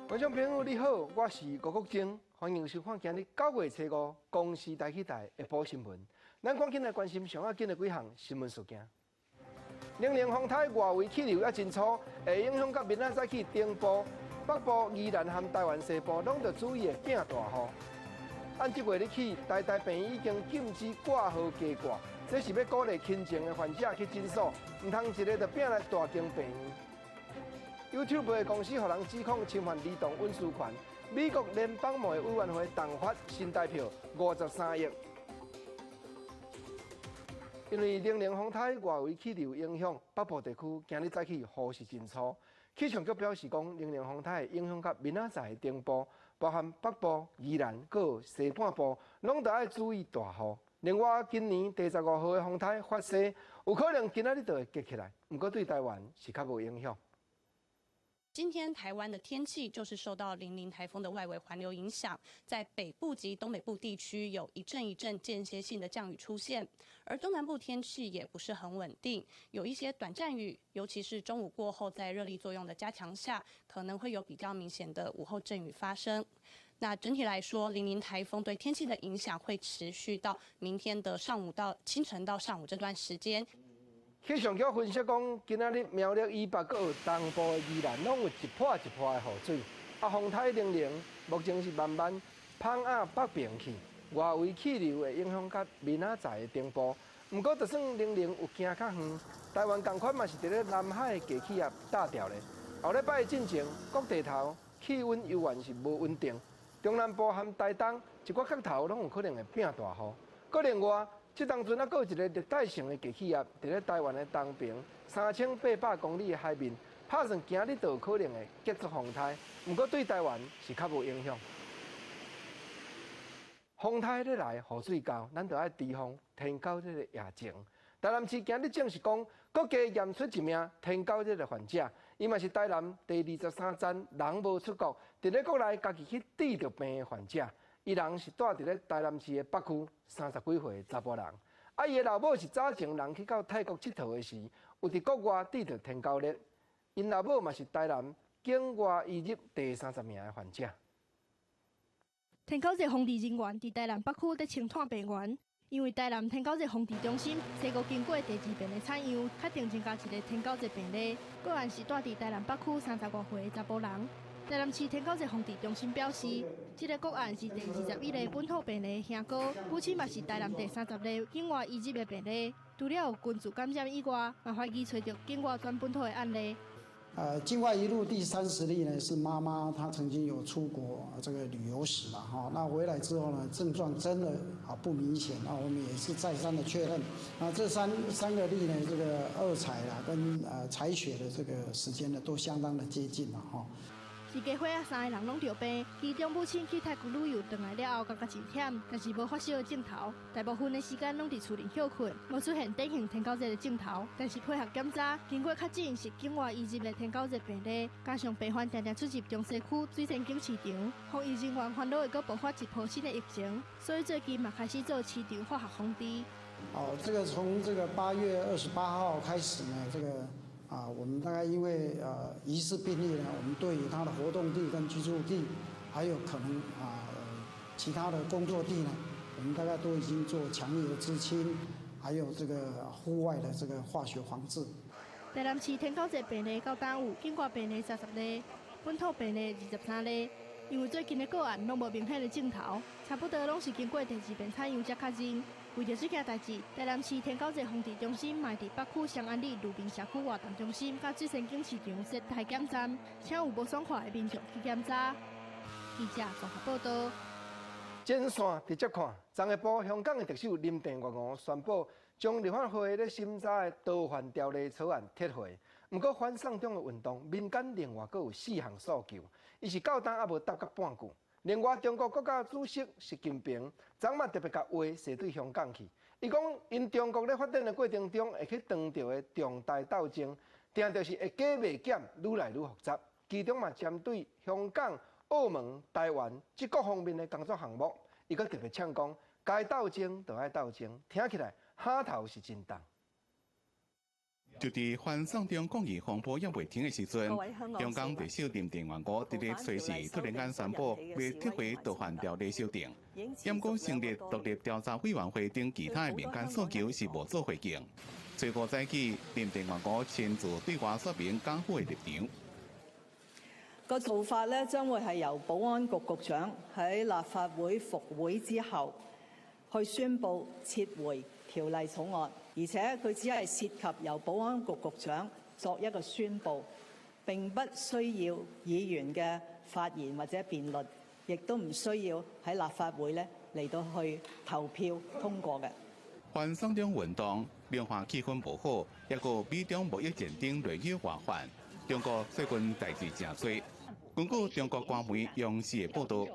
觀眾朋友你好，我是吳國楨，歡迎收看今日9月初5公視台語台下晡新聞。咱趕緊來關心上要緊的幾項新聞事件。零零風颱外圍氣流猶真粗，會影響到明仔載起中部、北部、宜蘭和台灣西部，攏著注意會變大雨。按這月日起，台大病院已經禁止掛號加掛，這是欲鼓勵輕症的患者去診所，毋通一个就拚來大間病院。YouTube 的公司予人指控侵犯兒童隱私權，美國聯邦貿易委員會重罰新台票53億。因為零零風颱外圍氣流影響，北部地區今日早起雨勢真粗。氣象局表示講，零零風颱會影響到明仔載中部，包含北部、宜蘭、閣西半部，攏著愛注意大雨。另外，今年第15號的風颱法西，有可能今仔日就會結起來，毋過對台灣是較無影響。今天台灣的天氣就是受到玲玲颱風的外圍環流影響，在北部及東北部地區有一陣一陣間歇性的降雨出現，而東南部天氣也不是很穩定，有一些短暫雨，尤其是中午過後，在熱力作用的加強下，可能會有比較明顯的午後陣雨發生。那整體來說，玲玲颱風對天氣的影響會持續到明天的上午到清晨到上午這段時間。氣象局分析講，今仔日苗栗以北閣有東部的宜蘭，攏有一破一破的雨水。啊，風颱玲玲目前是慢慢膨壓北邊去，外圍氣流會影響到明仔載的中部。毋過，就算玲玲有行較遠，台灣仝款嘛是佇咧南海的低氣壓搭著咧。後禮拜進前，各地頭氣溫猶原是無穩定，中南部和台東一寡角頭攏有可能會變大雨。閣另外，這當陣猶閣有一個熱帶性的低氣壓，佇咧台灣的東爿3800公里的海面，拍算今日就有可能會結束風颱，毋過對台灣是較無影響。風颱咧來，雨水到，咱就愛提防天狗熱的疫情。台南市今日證實講，閣加驗出一名天狗熱的患者，伊嘛是台南第23站人無出國，佇咧國內家己去治著病的患者。伊人是住佇咧台南市的北區，30幾歲的查埔人。啊，伊的老母是早前人去到泰國𨑨迌的時，有佇國外得著天狗熱。𪜶老母嘛是台南境外移入第30名的患者。天狗熱防治人員佇台南北區佇清湠病原，因為台南天狗熱防治中心初五經過第二遍的採樣，確定增加一个天狗熱病例，個案是住佇台南北區30外歲的查埔人。台南市天狗熱防治中心表示，這个個案是第21个本土病例兄哥，母親嘛是台南第30个境外移入的病例。除了有群聚感染以外，嘛懷疑揣著境外轉本土的案例。境外移入第30例呢，是媽媽，她曾經有出國這個旅遊史啦，哈，那回來之後呢，症狀真的啊不明顯，那我們也是再三的確認。那這三個例呢，這個二採啦跟採血的這個時間呢，都相當的接近啦，哈。一家伙仔三个人攏著病，其中母親去泰國旅遊轉來了後，感覺真忝，但是無發燒的症頭，大部分的時間攏佇厝裡歇睏，無出現典型天狗熱的症頭。但是配合檢查，經過確診是境外移入的天狗熱病例，加上病患定定出入中西區水仙景市場，防疫人員煩惱會閣爆發一波新的疫情，所以最近嘛開始做市場化學防治。哦，這個從這個8月28號開始呢，這個。啊，我們大概因為疑似病例呢，我們對於他的活動地跟居住地，還有可能啊其他的工作地呢，我們大概都已經做強力的孳清，還有這個戶外的這個化學防治。台南市天狗熱病例到今有境外病例30例，本土病例23例。因為最近的個案攏無明顯的症頭，差不多攏是經過第二遍採樣才確認。為著這件代誌，台南市天狗熱防治中心嘛佇北區雙安里路邊社區活動中心、佮水仙景市場設台檢站，請有無爽快的民眾去檢查。記者綜合報道。前線直接看，昨下晡香港的特首林鄭月娥宣布，將立法會咧審查的逃犯條例草案撤回。毋過反送中的運動，民間另外閣有四項訴求，伊是到今猶無答甲半句。另外，中國國家主席習近平昨晚特別共話踅對香港去，伊講𪜶中國咧發展的過程中會去當著的重大鬥爭，定著是會加袂減，愈來愈複雜。其中嘛針對香港、澳門、台灣這各方面的工作項目，伊閣特別嗆講，該鬥爭就愛鬥爭，聽起來哈頭是真重。就佇反送中抗議風波猶未停的時陣，香港特首林鄭月娥佇咧初四突然間宣布欲撤回逃犯條例修訂，毋過成立獨立調查委員會等其他的民間訴求是無做回應。初五早起，林鄭月娥親自對外說明港府的立場。個做法咧，將會係由保安局局長喺立法會復會之後，去宣布撤回條例草案，而且佢只係涉及由保安局局長作一個宣佈，並不需要議員嘅發言或者辯論，亦都唔需要喺立法會咧嚟到去投票通過嘅。反送中運動，兩岸氣氛無好，抑閣美中貿易戰等內憂外患，中國最近代誌誠濟。根據中國官媒央視的報導，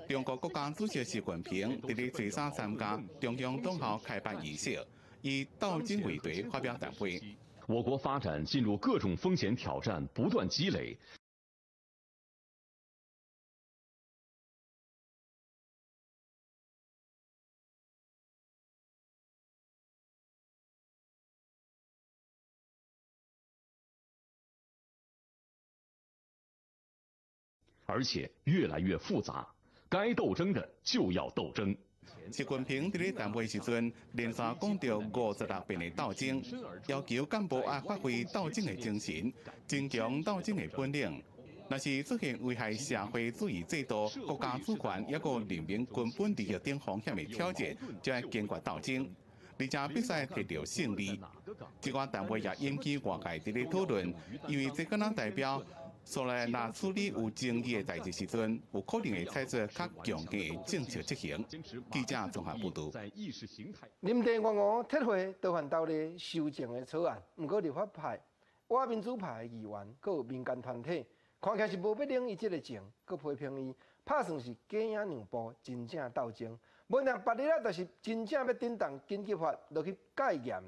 中國國家主席習近平佇咧初三參加中央黨校開班儀式，以鬥爭為題發表談話。我國發展進入各種風險挑戰不斷積累。而且越來越複雜，該鬥爭的就要鬥爭。習近平佇咧談話時陣，連續講著56遍的鬥爭，要求幹部愛發揮鬥爭的精神，增強鬥爭的本領。若是出現危害社會主義制度、國家主權抑閣人民根本利益等風險的挑戰，就愛堅決鬥爭，而且必須摕著勝利。這寡談話也引起外界佇咧討論，因為這敢若代表。所來，若處理有爭議的代誌時陣，有可能會採取較強硬的政策執行。記者綜合報導。林鄭月娥撤回逃犯條例修正的草案，毋過立法派、倚民主派的議員，閣有民間團體，看起來是無欲領伊這个情，閣批評伊拍算是假影讓步，真正鬥爭。無定別日仔，就是真正欲震動緊急法落去戒嚴。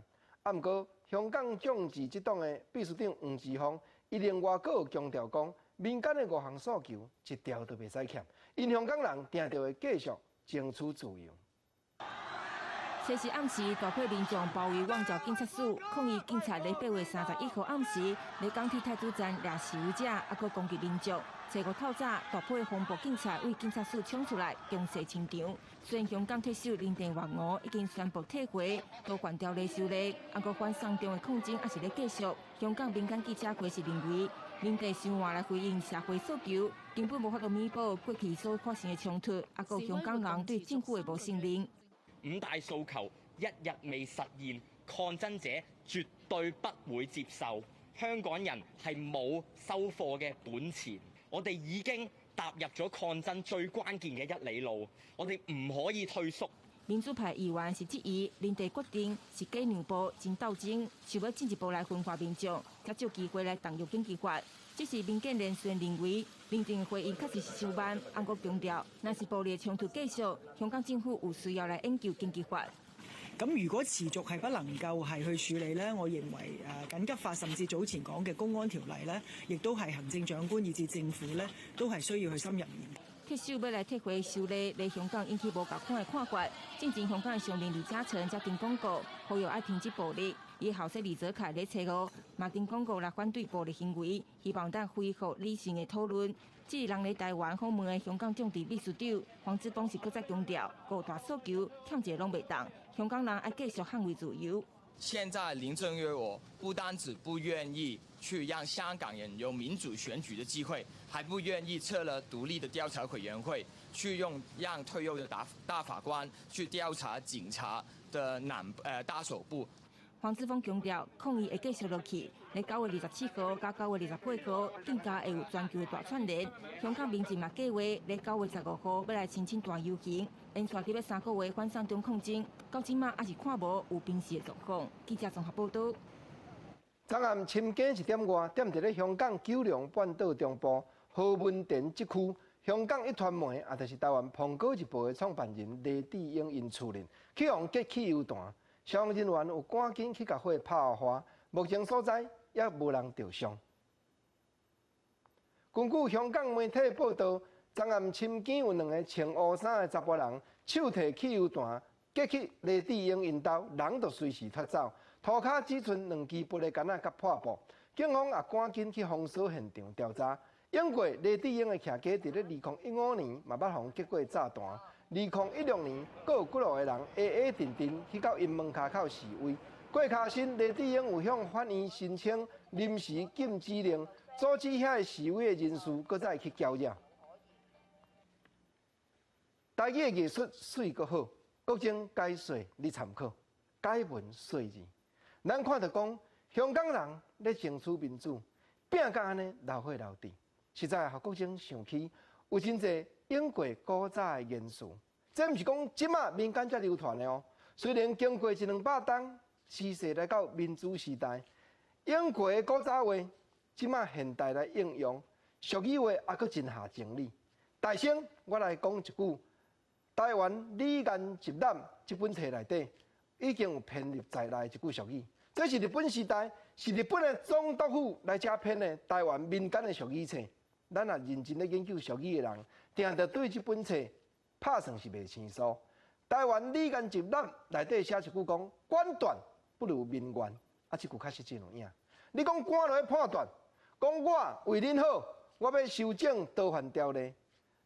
啊，毋過香港眾志這黨的秘書長黃之鋒。伊另外閣有強調講，民間的五項訴求一條都袂使欠，𪜶香港人定著會繼續爭取自由。初四暗時，大批民眾包圍旺角警察署，抗議警察佇8月31號暗時，佇港鐵太子站掠示威者，猶閣攻擊民眾。初五透早，大批防暴警察對警察署衝出來，強勢清場。雖然香港特首林鄭月娥已經宣布撤回逃犯條例修例，毋過反送中的抗爭猶是咧繼續。香港民間記者會是認為，林鄭傷晏來回應社會訴求，根本無法度彌補過去所發生的衝突，猶閣香港人對政府的無信任。五大訴求一日未實現，抗爭者絕對不會接受。香港人係冇收貨嘅本錢，我哋已經踏入咗抗爭最關鍵嘅一里路，我哋唔可以退縮。民主派議員是質疑林鄭決定是假讓步、真鬥爭，想欲進一步來分化民眾，才藉機會來動用緊急法。只是民建聯雖然認為林鄭回應確實是傷慢，毋過強調，若是暴力衝突繼續，香港政府有需要來研究緊急法。咁如果持續係不能夠係去處理呢，我認為緊急法甚至早前講嘅公安條例呢，亦都係行政長官以至政府呢，都係需要去深入研究。特首欲來撤回修例，佇香港引起無仝款的看法。進前香港的商人李嘉誠才登廣告，呼籲愛停止暴力。伊後生李澤楷佇初五嘛登廣告來反對暴力行為，希望當恢復理性的討論。至於人佇台灣訪問的香港眾志秘書長黃之鋒是閣再強調，五大訴求欠一个攏袂當，香港人愛繼續捍衛自由。現在林鄭月娥不單止不願意去讓香港人有民主選舉的機會，還不願意設了獨立的調查委員會，去用讓退休的大法官去調查警察的大搜捕。黃之鋒強調，抗議會繼續落去。佇9月27號佮9月28號，更加會有全球的大串聯。香港民眾嘛計劃佇9月15號欲來申請大遊行，延續佇欲三個月反送中抗爭，到這馬猶是看無有平息的狀況。記者綜合報導。昨暗深更一點外，踮佇咧香港九龍半島中部何文田這區，香港壹傳媒，也就是台灣蘋果日報的創辦人黎智英𪜶厝裡，去予結汽油彈，消防人員有趕緊去共火拍花，目前所在也無人著傷。根據香港媒體報道，昨暗深更有兩个穿烏衫的查埔人，手提汽油彈，結去黎智英𪜶兜，人就隨時脫走，塗跤只賰兩支玻璃桿仔佮破布，警方也趕緊去封鎖現場調查。英國黎智英的徛家佇咧2015年嘛捌予人結過炸彈，2016年閣有幾落个人黑黑陣陣去到𪜶門跤口示威。過跤身黎智英有向法院申請臨時禁止令，阻止遐个示威的人士閣再去攪擾。台語的藝術媠閣好，國政解說你參考，解文說字。咱看著講，香港人咧爭取民主，拚甲按呢流血流滴，實在予國政想起有真濟英國古早的言辭。這毋是講這馬民間才流傳的哦。雖然經過一兩百冬，時勢來到民主時代，英國的古早話，這馬現代來應用，俗語話猶閣真合情理。大聲，我來講一句。台灣理研集覽這本冊內底已經有編入在內一句俗語，這是日本時代，是日本的總督府來遮編的台灣民間的俗語冊。咱若認真咧研究俗語的人，定著對這本冊拍算是袂生疏。台灣理研集覽內底寫一句講：官斷不如民怨，啊，這句確實真有影。你講官落去判斷，講我為恁好，我欲修正逃犯條例，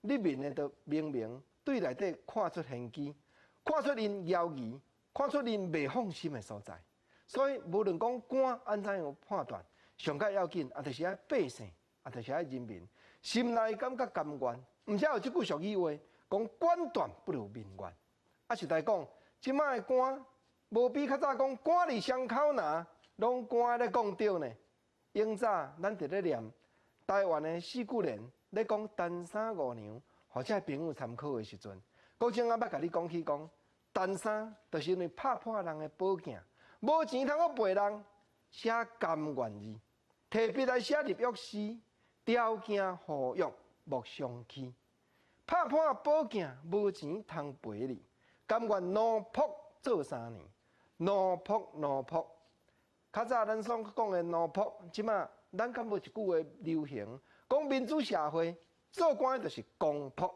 你面的就明明對內底看出玄機，看出𪜶猶疑，看出𪜶袂放心的所在。所以無論講官按怎樣判斷，上較要緊，也就是愛百姓，也就是愛人民心內感覺甘願。毋才有這句俗語話，講官斷不如民怨。啊，實在講，這馬的官無比較早講官佇傷口拿，攏官咧講著呢。永早咱佇咧念台灣的四句聯，咧講陳三五娘，予這朋友參考的時陣，國政猶捌共你講起講，陳三就是因為拍破人的寶鏡，無錢通閣賠人，寫甘願字，提筆來寫入約詩，條件合約莫相欺，拍破寶鏡無錢通賠你，甘願奴僕做三年，奴僕奴僕。較早咱所講的奴僕，這馬咱敢無一句話流行，講民主社會做官就是公僕，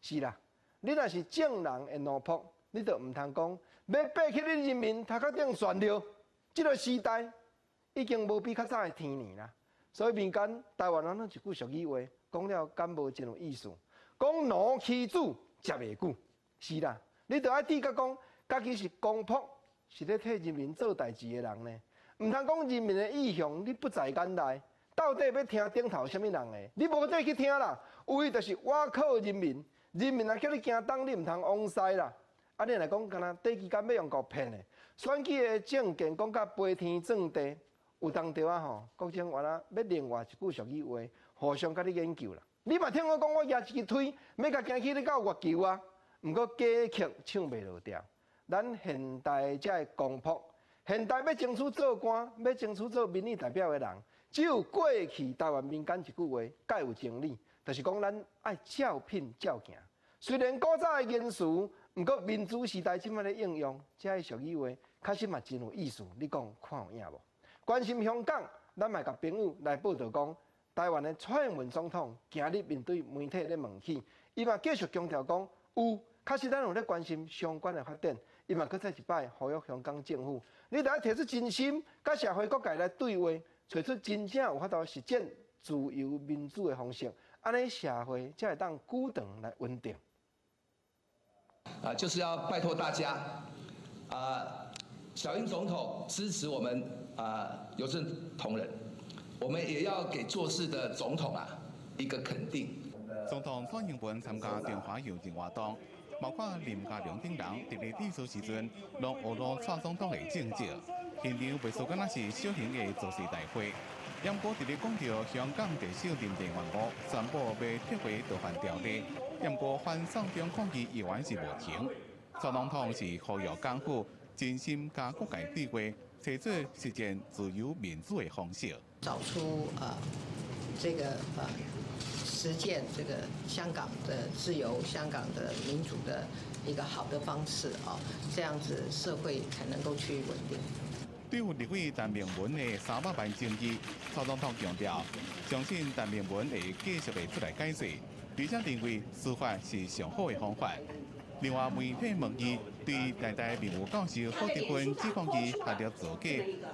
是啦。你若是眾人的奴僕，你就毋通講欲爬去恁人民頭殼頂旋著。這個時代已經無比較早的天年啦。所以民間台灣人攏一句俗語話，講了敢無真有意思？講奴欺主食袂久，是啦。你著愛自覺講，家己是公僕，是咧替人民做代誌的人呢。毋通講人民的意向，你不在眼內。到底欲聽頂頭啥物人的？你無得去聽啦。有的就是倚靠人民，人民若叫你行東，你毋通往西啦。啊，你若講敢若短期間欲用夠騙的，選舉的政見講甲飛天撞地，有當著啊吼。國政原來欲另外一句俗語話，互相共你研究啦。你嘛聽我講，我舉一支推，欲共行去咧到月球啊。毋過假曲唱袂落調。咱現代這个公僕。現代欲爭取做官、欲爭取做民意代表的人，只有過去台灣民間一句話，較有情理，就是講咱愛照品照行。雖然古早的言辭，毋過民主時代這馬咧應用，這个俗語話，確實嘛真有意思。你講看有影無？關心香港，咱嘛共朋友來報道講，台灣的蔡英文總統今日面對媒體咧問起，伊嘛繼續強調講，有確實咱有咧關心相關的發展。伊嘛閣再一擺呼籲香港政府，你著愛提出真心，佮社會各界來對話，揣出真正有法度實踐自由民主的方式，按呢社會才會當久長來穩定。啊，就是要拜託大家，啊，小英總統支持我們啊郵政同仁，我們也要給做事的總統啊一個肯定。總統蔡英文參加中華郵政活動。包括林佳龍等人，佇咧致辭時陣，攏學露蔡總統的政績。現場袂輸敢若是小型的造勢大會。毋過佇咧講著香港特首林鄭月娥宣布欲撤回逃犯條例，毋過反送中抗議依然是無停。蔡總統是呼籲港府真心佮各界對話，揣出實踐自由民主的方式。找出這個。實踐這個香港的自由、香港的民主的一個好的方式啊，這樣子社會才能夠趨於穩定。對於立委陳明文的300萬爭議，蔡總統強調，相信陳明文會繼續會出來解釋，而且認為司法是上好的方法。另外，媒體問伊對台大名譽教授賀德芬指控伊學歷造假，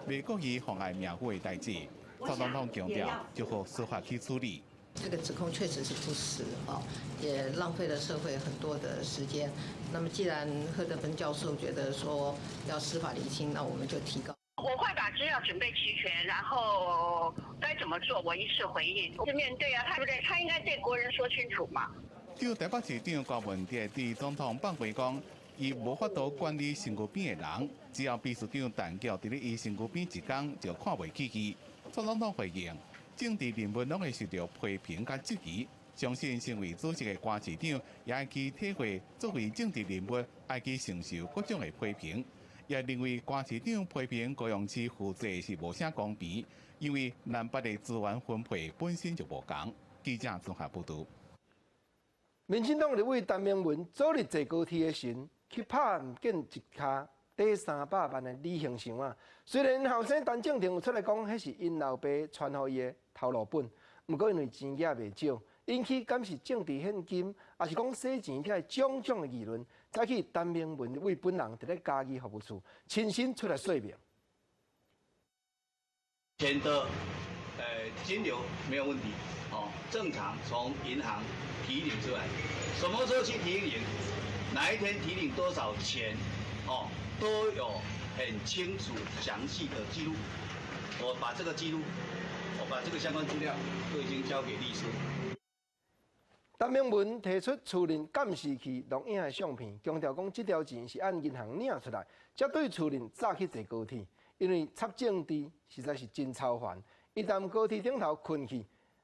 袂故意妨礙名譽的代誌，蔡總統強調，就予司法去處理。這個指控確實是不實啊，也浪費了社會很多的時間。那麼，既然賀德芬教授覺得說要司法釐清，那我們就提告。我會把資料準備齊全，然後該怎麼做，我一次回應。就面對啊，他對不對？他應該對國人說清楚嘛。就台北市長郭文哲對總統放話講，伊無法度管理身軀邊的人，只要秘書長陳菊佇咧伊身軀邊一工就看袂起伊。蔡總統回應，政治人物攏會受著批評佮質疑，相信身為主席的郭市長也愛去體會作為政治人物愛去承受各種的批評。也認為郭市長批評高雄市負責是無啥公平，因為南北的資源分配本身就無仝。記者綜合報導。民進黨立委陳明文昨日坐高鐵的時，去拍毋見一跤底300萬的李興祥啊。雖然後生陳正廷有出來講，彼是𪜶老爸傳予伊的頭路本，毋過因為錢額袂少，引起敢是政治獻金，抑是講洗錢遐種種的議論。早起陳明文立委本人佇咧嘉義服務處親身出來說明。錢的金流沒有問題，哦，正常從銀行提領出來，什麼時候去提領，哪一天提領多少錢，哦，都有很清楚詳細的記錄。我把這個記錄，我把這個相關資料都已經交給律師。陳明文提出厝內監視器錄影的相片，強調講這條錢是按銀行領出來，才對厝內早去坐高鐵，因為插政治實在是真操煩。一旦高鐵頂頭睏去，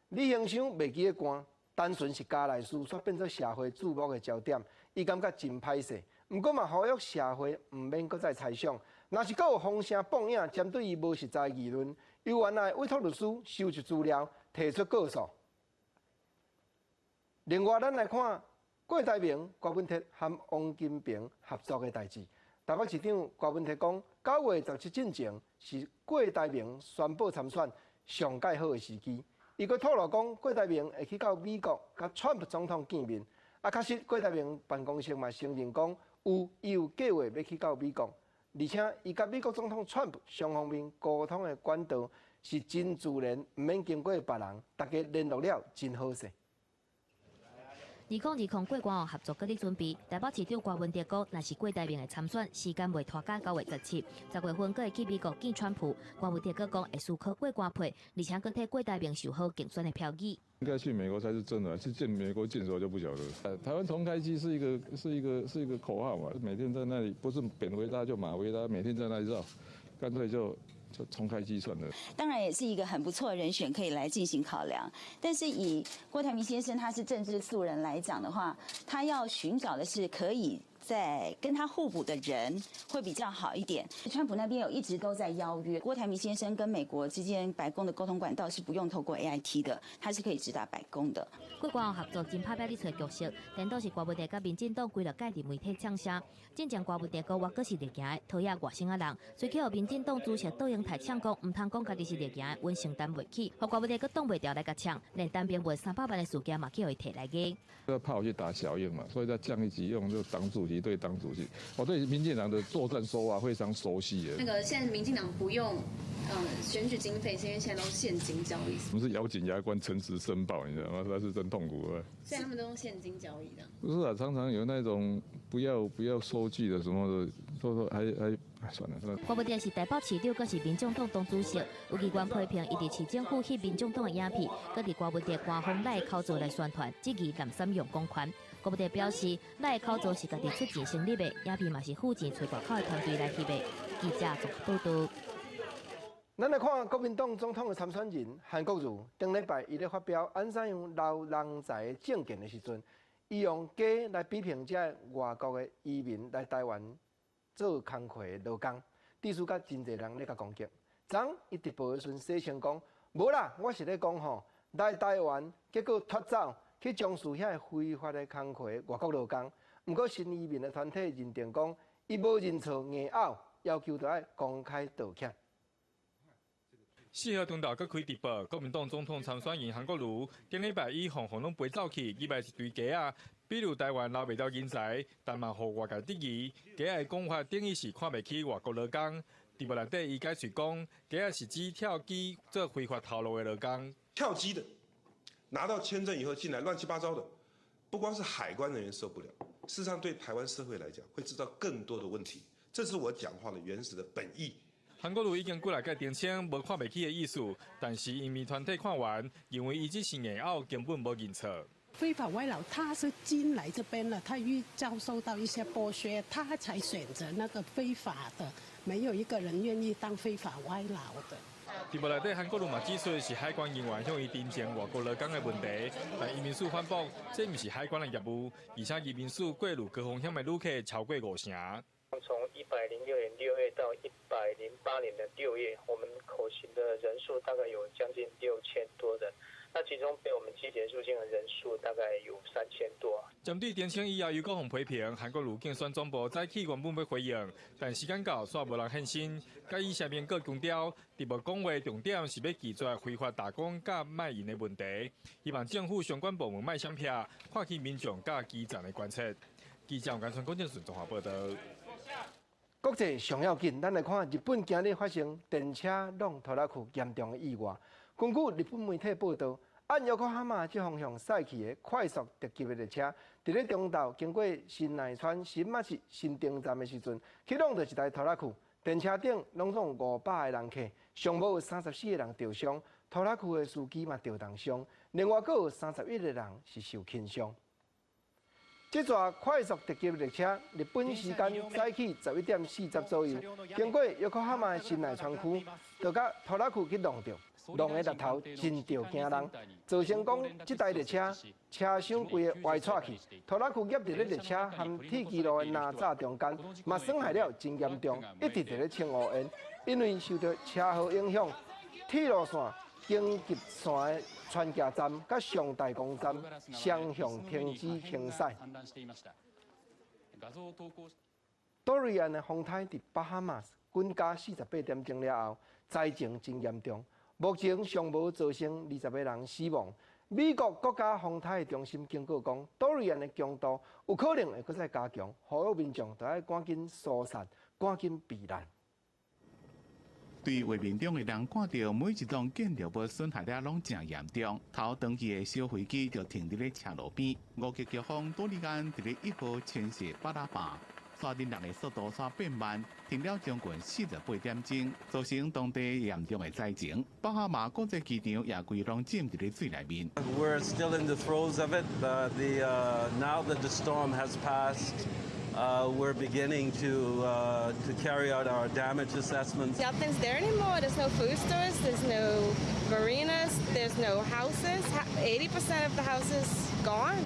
李興祥袂記得關，單純是家內事，煞變做社會注目的焦點，伊感覺真歹勢。毋過嘛，呼籲社會毋免閣再猜想，若是閣有風聲報影針對伊無實在議論，由原來委託律師收集資料，提出告訴。另外，咱來看郭台銘、柯文哲和王金平合作的代誌。台北市長柯文哲講，9月17進前是郭台銘宣布參選上蓋好的時機。伊閣透露講，郭台銘會去到美國佮川普總統見面。啊，確實郭台銘辦公室嘛承認講，有伊有計劃欲去到美國，而且伊佮美國總統川普雙方面溝通的管道是真自然，毋免經過別人，大家聯絡了真好勢。2020郭郭合作閣咧準備，台北市長柯文哲講，若是郭台銘的參選時間袂拖到9月17，10月份閣會去美國見川普。柯文哲閣講會思考過官配，而且閣替郭台銘收好競選的票語。應該去美國才是真的，去見美國見手就不曉得。台灣重開機是一個是一個是一個口號嘛，每天在那裡不是扁維拉就馬維拉，每天在那裡繞，乾脆就重開機算了。當然也是一個很不錯的人選，可以來進行考量。但是以郭台銘先生他是政治素人來講的話，他要尋找的是可以在跟他互補的人會比較好一點。川普那邊有一直都在邀約郭台銘先生跟美國之間白宮的溝通管道是不用透過 AIT 的，他是可以直達白宮的。郭郭合作真拍拚咧揣角色，顛倒是柯文哲佮民進黨規落蓋佇媒體嗆聲。進前柯文哲講我閣是逆行的，討厭外省仔人，隨去予民進黨主席卓榮泰嗆講，毋通講家己是逆行的，阮承擔袂起。予柯文哲閣擋袂牢來共嗆，連陳明文300萬的事件嘛去予伊提來講。怕我去打小英嘛，所以在降一級用就黨主席對黨主席，我對民進黨的作戰手法非常熟悉。那個現在民進黨不用選舉經費，是因為現在都是現金交易。我們是咬緊牙關誠實申報，你知道嗎？那是真痛苦啊。所以他們都用現金交易的。不是啊，常常有那種不要收據的什麼的，說說還算了。柯文哲是台北市長，閣是民眾黨黨主席，有議員批評伊佇市政府翕民眾黨的影片，閣佇柯文哲官方賴口座來宣傳，質疑濫使用公權。柯文哲表示，賴口座是家己出錢成立的，影片嘛是付錢揣外口的團隊來翕的。記者綜合報導。咱來看國民黨總統的參選人韓國瑜，頂禮拜伊咧發表按怎樣留人才的政見的時陣，伊用雞來比評這外國的移民來台灣做工課的勞工，致使甲真濟人咧共攻擊。昨伊直播的時陣，聲稱講，無啦，我是咧講吼，來台灣，結果脫走去從事遐非法的工課外國勞工。毋過新移民的團體認定講，伊無認錯硬拗，要求著愛公開道歉。 4號中晝閣開直播，國民黨總統參選人韓國瑜頂禮拜以紅紅攏飛走去，擊敗一堆雞仔，比如台灣撈袂著人才，但嘛予外界質疑，雞仔的講法等於是看袂起外國勞工。直播內底伊解釋講，雞仔是指跳機做非法偷渡的勞工。跳機的拿到簽證以後進來亂七八糟的，不光是海關人員受不了，事實上對台灣社會來講會製造更多的問題。這是我講話的原始的本意。韓國瑜已經幾來屆澄清無看袂起的意思，但是移民團體看完，認為伊只是硬拗，根本無認錯。非法外勞，他是進來這邊了，他遇遭受到一些剝削，他才選擇那個非法的，沒有一個人願意當非法外勞的。直播內底韓國瑜嘛指出是海關人員向伊陳情外國勞工的問題，但移民署反駁，這毋是海關的業務，而且移民署過濾高風險的旅客超過五成。從106年6月到108年的6月，我們口行的人數大概有將近6000多人，那其中被我們機檢入境的人數大概有3000多。針對澄清以後又閣予批評，韓國瑜競選總部早起原本欲回應，但時間到煞無人現身。佮伊聲明閣強調，直播講話重點是欲拒絕非法打工佮賣淫的問題，希望政府相關部門莫閃避，看起民眾佮基層的關切。記者黃川、郭正順綜合報導。國際上要緊，咱來看日本今日發生電車挵拖拉庫嚴重的意外。根據日本媒體報道，按玉可哈馬這方向駛去的快速特急的列車，佇咧中晝經過神奈川新町市新町站的時陣，去挵著一台拖拉庫，電車頂攏總500個人客，上無有34個人著傷，拖拉庫的司機嘛著重傷，另外閣有31個人是受輕傷。這逝快速特急列車，日本時間早起11點40左右，經過玉可哈馬的神奈川區，就佮拖拉庫去挵著，挵的力頭真著驚人，造成講這台列車車廂規个歪掣去，拖拉庫夾佇咧列車和鐵支路的哪柵中間，嘛損害了真嚴重，一直佇咧衝烏煙，因為受著車禍影響，鐵路線京急線的川崎站佮上大岡站雙向停止行駛。多瑞安的風颱佇巴哈馬斯滾加48點鐘了後，災情真嚴重，目前上無造成20個人死亡。美國國家風颱中心警告講，多瑞安的強度有可能會閣再加強，呼籲民眾著愛趕緊疏散，趕緊避難。對畫面中的人看著每一棟建築物損害了攏誠嚴重，頭轉去的小飛機就停佇咧斜路邊。五級強風多利安佇咧1號侵襲巴拿馬，沙振浪的速度煞變慢，停了將近48點鐘，造成當地嚴重的災情。巴哈馬國際機場也規攏浸佇咧水內面。 We're still in the throes of it, but now that the storm has passed, we're beginning to carry out our damage assessments. Nothing's there anymore. There's no food stores. There's no marinas. There's no houses. 80% of the houses gone.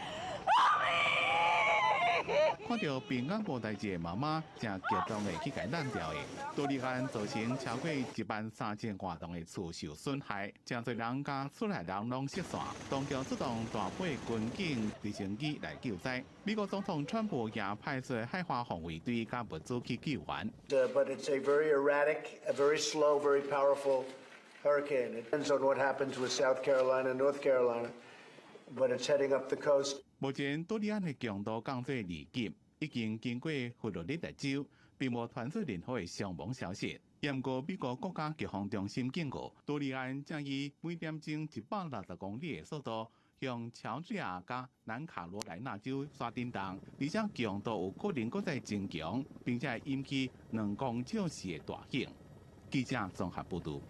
看著平安無代誌的媽媽，誠激動的去共攬牢的。多利安造成超過1萬3000外棟的厝受損害，誠濟人佮厝內人攏失散。當局出動大批軍警直升機來救災。美國總統川普也派出海岸防衛隊佮物資去救援。 But it's a very erratic, a very slow, very powerful hurricane. It depends on what happens with South Carolina and North Carolina, but it's heading up the coast. 目前多利安的強度降做2級，已經經過佛羅里達州，並無傳出任何的傷亡消息。毋過美國國家疾風中心警告，多利安正以每點鐘160公里的速度向喬治亞佮南卡羅來納州煞振動，而且強度有可能閣再增強，並且引起2公尺四的大湧。記者綜合報導。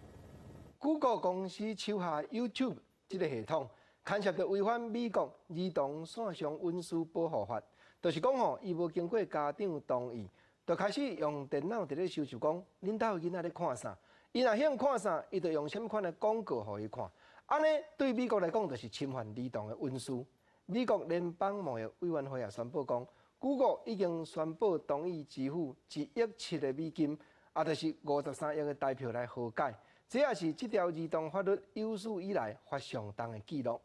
Google 公司手下 YouTube 這個系統，牽涉著違反美國兒童線上隱私保護法，就是講吼，伊無經過家長同意，就開始用電腦佇咧收集講，恁兜囡仔咧看啥？伊若興看啥，伊就用啥物款的廣告予伊看。按呢對美國來講，就是侵犯兒童的隱私。美國聯邦貿易委員會也宣布講，Google 已經宣布同意支付1億7個美金，也就是53億的台票來和解。這也是這條兒童法律有史以來罰上重的紀錄。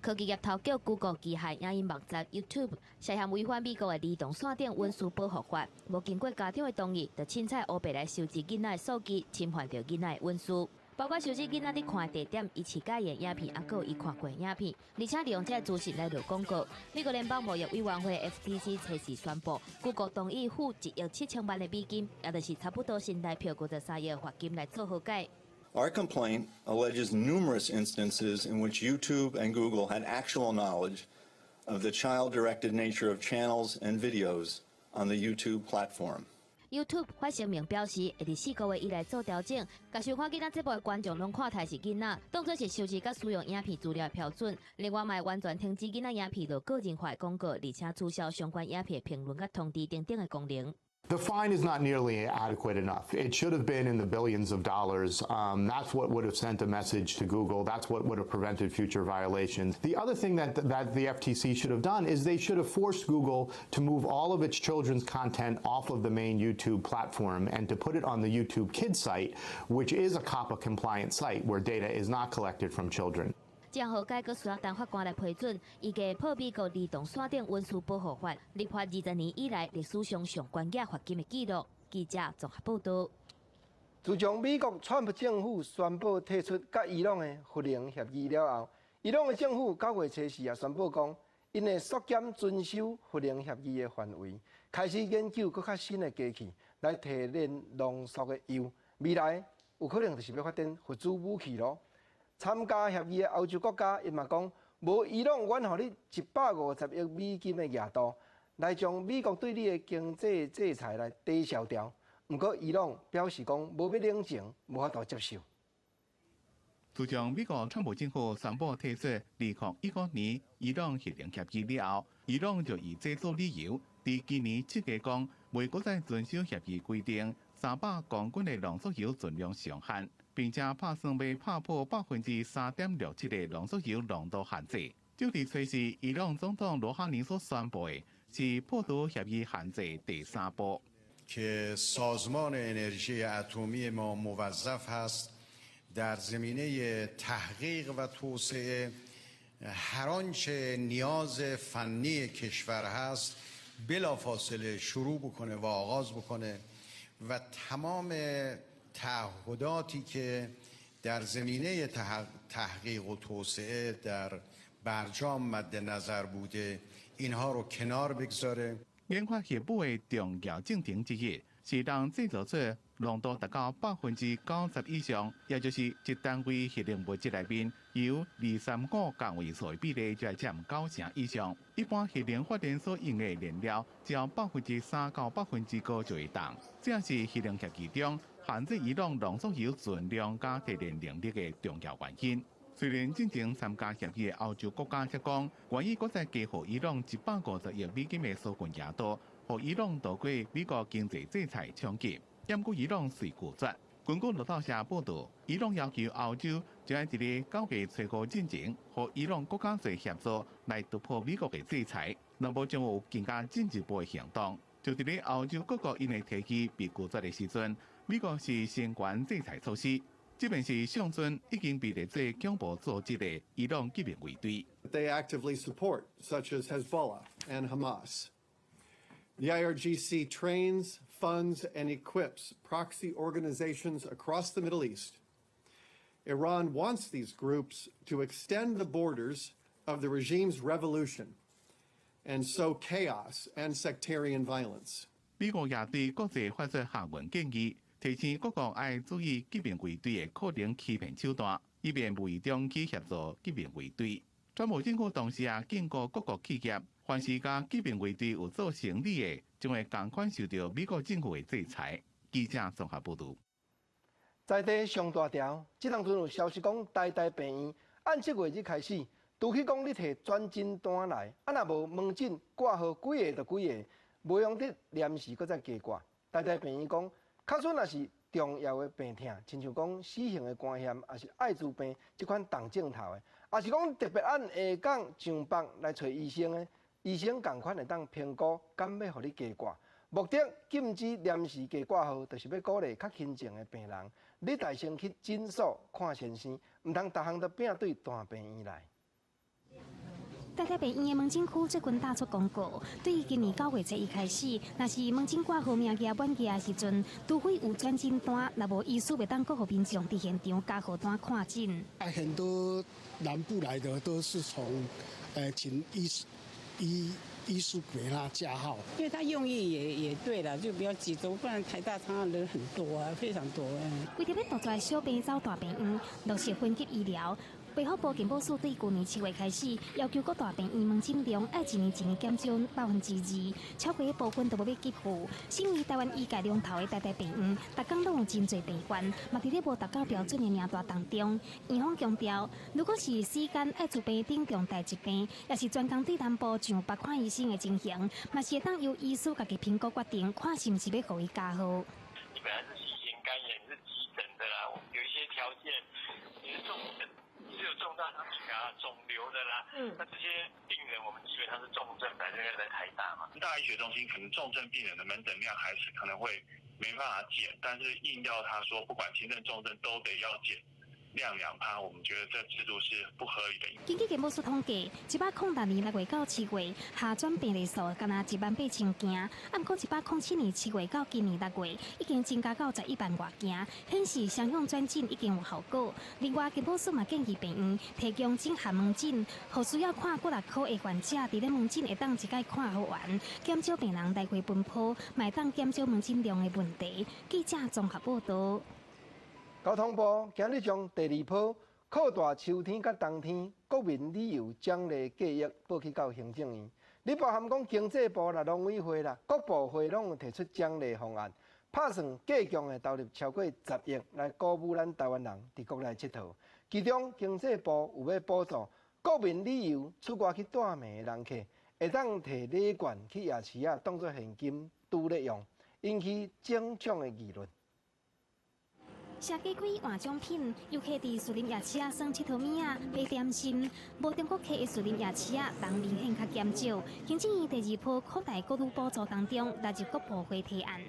科技業頭叫 Google 旗下影音網站 YouTube 涉嫌違反美國的兒童線頂隱私保護法，無經過家長的同意，就凊彩烏白來收集囡仔的數據，侵犯著囡仔的隱私。包括收集囡仔佇看的地點、伊飼佮意的影片，抑閣有伊看過的影片，而且利用這個資訊來落廣告。美國聯邦貿易委員會 FTC 初時宣布，Google 同意付1億7千萬的美金，也就是差不多新台票53億罰金來做和解。 Our complaint alleges numerous instances in which YouTube and Google had actual knowledge of the child-directed nature of channels and videos on the YouTube platform. YouTube 發聲明表示，會佇4個月以內做調整，共收看囡仔節目的觀眾攏看刣是囡仔，當作是收集佮使用影片資料的標準。另外，嘛會完全停止囡仔影片落個人化廣告，而且取消相關影片評論佮通知等等的功能。 The fine is not nearly adequate enough. It should have been in the billions of dollars. That's what would have sent a message to Google. That's what would have prevented future violations. The other thing that the FTC should have done is they should have forced Google to move all of its children's content off of the main YouTube platform and to put it on the YouTube Kids site, which is a COPPA compliant site where data is not collected from children. 這項和解閣需要等法官來批准，預計破美國兒童線頂隱私保護法立法20年以來歷史上上懸額罰金的紀錄。記者綜合報導。自從美國川普政府宣布退出佮伊朗的核能協議了後，伊朗的政府9月初四也宣布講，𪜶會縮減遵守核能協議的範圍，開始研究閣較新的機器來提煉濃縮的鈾，未來有可能就是欲發展核子武器囉。參加協議的歐洲國家，𪜶嘛講，無伊朗，阮予你150億美金的額度，來將美國對你的經濟制裁來抵消掉。毋過伊朗表示講，無欲領情，無法度接受。自從美國川普政府宣布退出2015年伊朗核能協議了後，伊朗就以這做理由，佇今年7月講，袂閣再遵守協議規定300公斤的濃縮鈾存量上限，並且拍算欲拍破3.67%的濃縮鈾濃度限制。就佇初四，伊朗總統魯哈尼所宣布的是破除協議限制第三步。 که سازمان انرژی اتمی ما موظف هست در زمینه تحقیق و توسعه هر آنچه نیاز فنی کشور هست بلافاصله شروع بکنه و آغاز بکنه و تمام تعهداتی که در زمینه تحقیق و توسعه در برجام مد نظر بوده اینها رو کنار بگذاره. 研發核武的重要進程之一，是當製造出濃度達到90%以上，也就是一單位核能物質內面有2.35同位素的比例就佔九成以上。一般核能發電所用的燃料，只要3%到5%就會當。這是核能協議中限制伊朗濃縮鈾存量佮提煉能力的重要原因。雖然進前參加協議的歐洲國家則講，願意閣再加予伊朗150億美金的紓困額度，予伊朗渡過美國經濟制裁衝擊。毋過伊朗隨拒絕。根據路透社報導，伊朗要求歐洲就愛佇咧9月初五進前，予伊朗閣較濟協助來突破美國的制裁，若無將有更加進一步的行動。就佇咧歐洲各國𪜶的提議被拒絕的時陣，美國是先懸制裁措施。這便是上陣已經被列做恐怖組織的伊朗革命衛隊。 They actively support, such as Hezbollah and Hamas. The IRGC trains, funds, and equips proxy organizations across the Middle East. Iran wants these groups to extend the borders of the regime's revolution and sow chaos and sectarian violence. 美國也對國際發出函文建議，提醒各國愛注意革命衛隊的可能欺騙手段，以免無意中去協助革命衛隊。川普政府同時也警告各國企業，凡是佮革命衛隊有做生意的，將會仝款受著美國政府的制裁。記者綜合報導。在地上大條，這當陣有消息講，台大病院按7月日開始，除去講你提轉診單來，啊若無門診掛號幾个就幾个，袂用得臨時閣再加掛。台大病院講，確實若是重要的病痛，親像講死性的肝炎，抑是愛滋病這款重症頭的，抑是講特別按下崗上北來揣醫生的，醫生仝款會當評估，敢欲予你加掛。目的禁止臨時加掛號，就是欲鼓勵較輕症的病人，你代先去診所看先生，毋通逐項都摒對大病院來。台大病院的門診區最近打出廣告，對今年9月初一開始，若是門診掛號名額滿額的時陣，除非有轉診單，若無醫師袂當閣予民眾佇現場加號單看診。啊，很多南部來的都是從，請醫師給他加號，因為他用意也對了，就比較集中，不然台大常常人很多啊，非常多。為著欲杜絕小病走大病院，落實分級醫療。衛福部健保署對舊年7月開始，要求各大病院門診量愛一年一年減少2%，超過部分都無欲給付。身為台灣醫界龍頭的台大病院，逐工攏有真濟病患，嘛佇咧無達到標準的名單當中。院方強調，如果是時間愛自病等重大疾病，抑是專工對南部上北看醫生的情形，嘛是會當由醫師家己評估決定，看是毋是欲予伊加號。你本來是乙型肝炎，你是急診的啦，有一些條件，你是重症。是有重大傷病啊、腫瘤的啦，那這些病人我們基本上是重症，反正在台大嘛。大醫學中心可能重症病人的門診量還是可能會沒辦法減，但是硬要他說不管輕症重症都得要減量2%，我們覺得這制度是不合理的。根據健保署統計，106年6月到7月，下轉病例數干焦1萬8千件，啊，毋過107年7月到今年6月，已經增加到11萬外件，顯示雙向轉診已經有效果。另外，健保署嘛建議病院提供整合門診，予需要看骨內科的患者，佇咧門診會當一擺看好完，減少病人來回奔波，嘛會當減少門診量的問題。記者綜合報導。交通部今日將第二波擴大秋天佮冬天國民旅遊獎勵計劃報去到行政院。你包含講經濟部啦、農委會啦，各部會攏有提出獎勵方案，拍算加強會投入超過10億來鼓舞咱台灣人佇國內𨑨迌。其中經濟部有欲補助國民旅遊出外去蹛暝的人客，會當提禮券去夜市仔當做現金拄咧用，引起種種的議論。社家開換獎品，遊客佇士林夜市仔耍𨑨迌物仔、買點心，無中國客的士林夜市仔人明顯較減少。行政院第二波擴大國旅補助當中，納入各部會提案，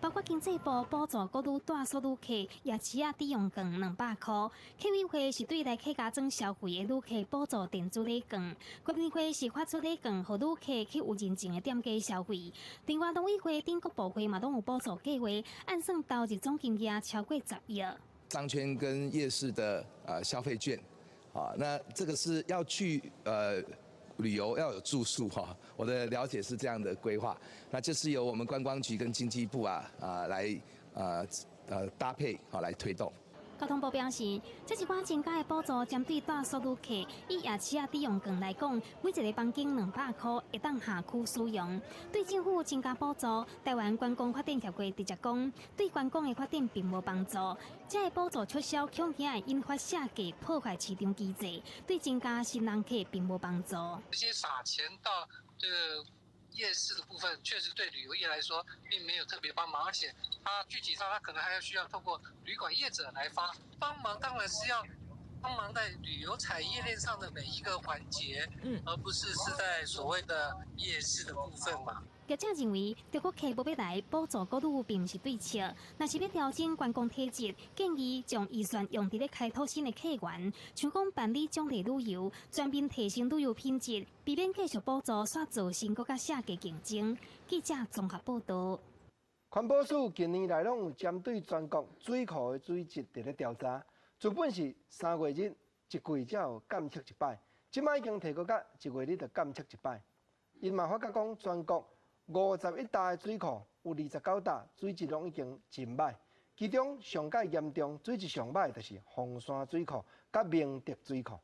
包括經濟部補助國旅帶宿旅客夜市仔抵用券200箍，客委會是對來客家莊消費的旅客補助電子禮券，國民會是發出禮券，予旅客去有認證的店家消費。另外，農委會等各部會嘛攏有補助計劃，按算投入總金額超過10億。商圈跟夜市的消費券，啊，那這個是要去旅遊要有住宿哈，我的了解是這樣的規劃，那就是由我們觀光局跟經濟部啊來搭配好來推動。交通部表示，這一寡增加的補助針對帶宿旅客，以夜市仔抵用券來講，每一个房間200箍，會當下區使用。對政府增加補助，台灣觀光發展協會直接講，對觀光的發展並無幫助。這个補助取消，恐驚會引發社價破壞市場機制，對增加新人客並無幫助。這些撒錢到這個夜市的部分，確實對旅遊業來說並沒有特別幫忙，而且它具體上，它可能還要需要透過旅館業者來發幫忙，當然是要幫忙在旅遊產業鏈上的每一個環節，而不是是在所謂的夜市的部分嘛。業者認為，中國客無欲來補助國旅，並毋是對策。若是欲調整觀光體質，建議將預算用佇咧開拓新的客源，像講辦理獎勵旅遊，全面提升旅遊品質，避免繼續補助，煞造成閣較社價競爭。記者綜合報導。環保署近年來攏有針對全國水庫的水質佇咧調查，原本是3月日一季才有監測一擺，這擺已經提高到一月日就監測一擺。𪜶嘛發覺講全國51塔的水庫有29塔水質攏已經真歹，其中上蓋嚴重、水質上歹就是鳳山水庫佮明德水庫。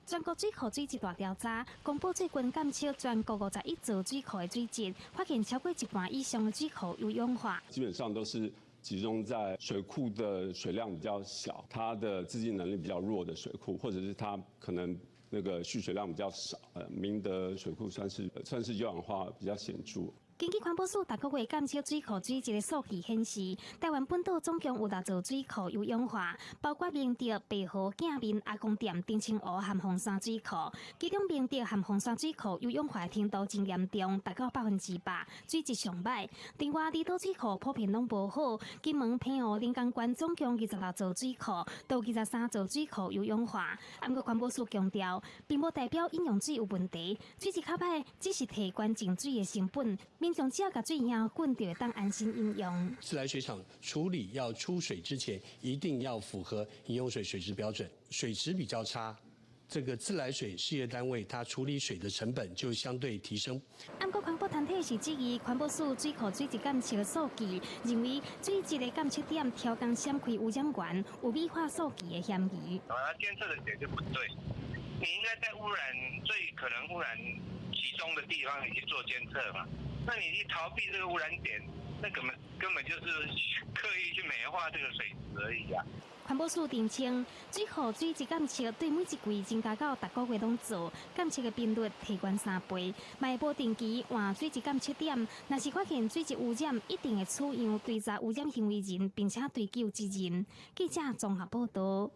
全國水庫水質大調查公布最近監測全國51座水庫的水質，發現超過一半以上的水庫有氧化。基本上都是集中在水庫的水量比較小、它的自淨能力比較弱的水庫，或者是它可能那個蓄水量比較少。明德水庫算是優氧化比較顯著。根據環保署逐個月監測水庫水質的數據顯示，台灣本島總共有六座水庫有氧化，包括明德、白河、鏡面、阿公店、澄清湖和鳳山水庫。其中明德和鳳山水庫有氧化程度真嚴重，達到100%，水質上䆀。另外，離島水庫普遍攏無好，金門、澎湖、臨江縣總共26座水庫，都23座水庫有氧化。毋過環保署強調，並無代表飲用水有問題，水質較䆀只是提懸淨水的成本。民眾只要共水壓滾，就會當安心飲用。自來水廠處理要出水之前，一定要符合飲用水水質標準。水質比較差，這個自來水事業單位它處理水的成本就相對提升。毋過環保團體是質疑環保署水庫水質監測數據，認為水質的監測點刁工閃開污染源，有美化數據的嫌疑。啊，監測的點就不對，你應該在污染最可能污染集中的地方，你去做監測嘛。那你去逃避這個污染點，那根本就是刻意去美化這個水質而已啊。環保署澄清，水庫水質監測對每一季增加到逐個月攏做，監測的頻率提懸3倍，嘛會無定期換水質監測點。若是發現水質污染，一定會取樣追查污染行為人，並且追究責任。記者綜合報道。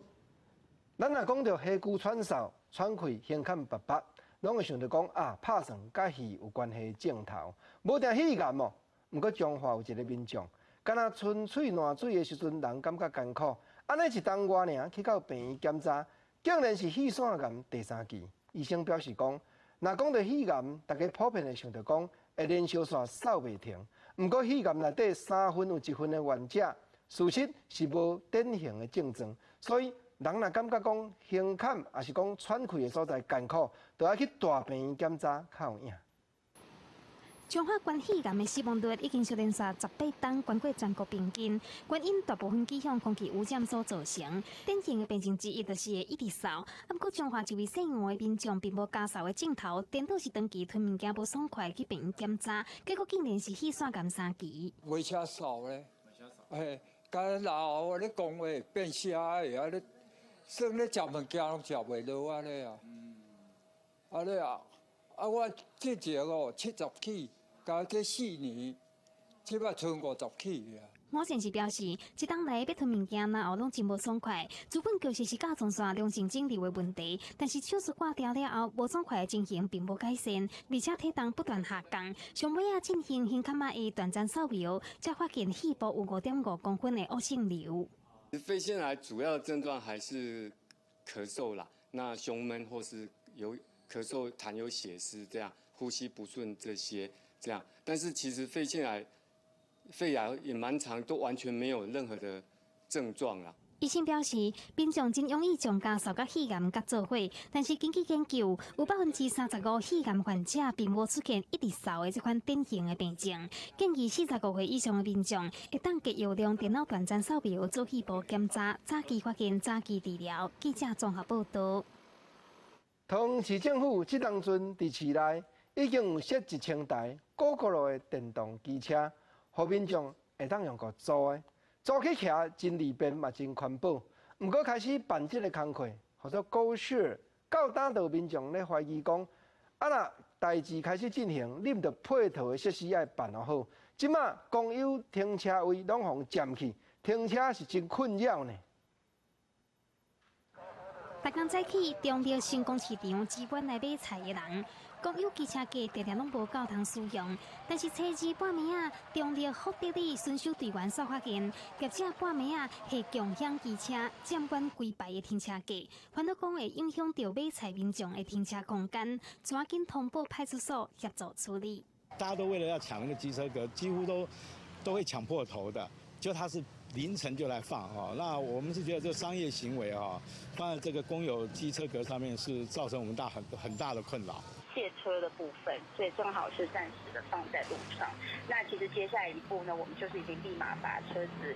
咱若講著氣龜喘嗽、喘氣、胸坎拔拔，攏會想著講啊，拍算佮肺有關係的症頭，無定肺癌哦。毋過彰化有一个民眾，敢若吞喙瀾水的時陣，人感覺艱苦，按呢一冬外爾去到病院檢查，竟然是肺腺癌第三期。醫生表示講，若講著肺癌，大家普遍會想著講會連續線掃袂停。毋過肺癌內底三分有一分的患者，事實是無典型的症狀，所以人若感覺講胸坎，抑是講喘氣的所在艱苦，就愛去大病院檢查較有影。彰化縣肺癌的死亡率已經小連續18冬懸過全國平均，原因大部分歸向空氣污染所造成。典型的病症之一就是會一直嗽。毋過彰化一位姓黃的民眾並無咳嗽的症頭，顛倒是長期吞物件無爽快去病院檢查，結果竟然是肺腺癌三期。袂車嗽咧，嘿，敢老啊咧講話變聲的啊咧，算咧食物件攏食袂落按呢啊。按呢啊，啊我之前哦70起。加這4年，這擺賰50起啊。我先是表示，這冬來欲吞物件，然後攏真無爽快。主本其實是甲狀腺良性腫瘤的問題，但是手術割掉了後，無爽快的情形並無改善，而且體重不斷下降。上尾仔進行胸坎仔的斷層掃描，才發現肺部有5.5公分的惡性瘤。肺腺癌主要的症狀還是咳嗽啦，那胸悶或是有咳嗽、痰有血絲這樣，呼吸不順這些。這樣，但是其實肺腺癌、肺癌也蠻常，都完全沒有任何的症狀啦。醫生表示，民眾真容易將咳嗽佮肺癌佮做伙，但是根據研究，有35%肺癌患者並無出現一直嗽的這款典型的病症。建議45歲以上的民眾，會當繼續用電腦斷層掃描做肺部檢查，早期發現，早期治療。記者綜合報道。桃園市政府這當陣佇市內已經有設1000台 Gogoro 的電動機車，予民眾會當用閣租的，租去騎真利便嘛真環保。毋過開始辦這个工課，號做 GoShare，到今就有民眾咧懷疑講，啊若代誌開始進行，你毋著配套的設施愛辦好。這馬公有停車位攏予佔去，停車是真困擾呢。逐工早起，中壢成功市場支援來買菜的人，公有機車格定定攏無夠通使用。但是初二半暝仔，中壢福德里巡守隊員煞發現，業者半暝仔下共享機車佔管規排的停車格，煩惱講會影響著買菜民眾的停車空間，趕緊通報派出所協助處理。大家都為了要搶那個機車格，幾乎都會搶破頭的，就他是凌晨就來放哦，那我們是覺得這商業行為啊，放在這個公有機車格上面是造成我們很大的困擾。借車的部分，所以正好是暫時的放在路上。那其實接下來一步呢，我們就是已經立馬把車子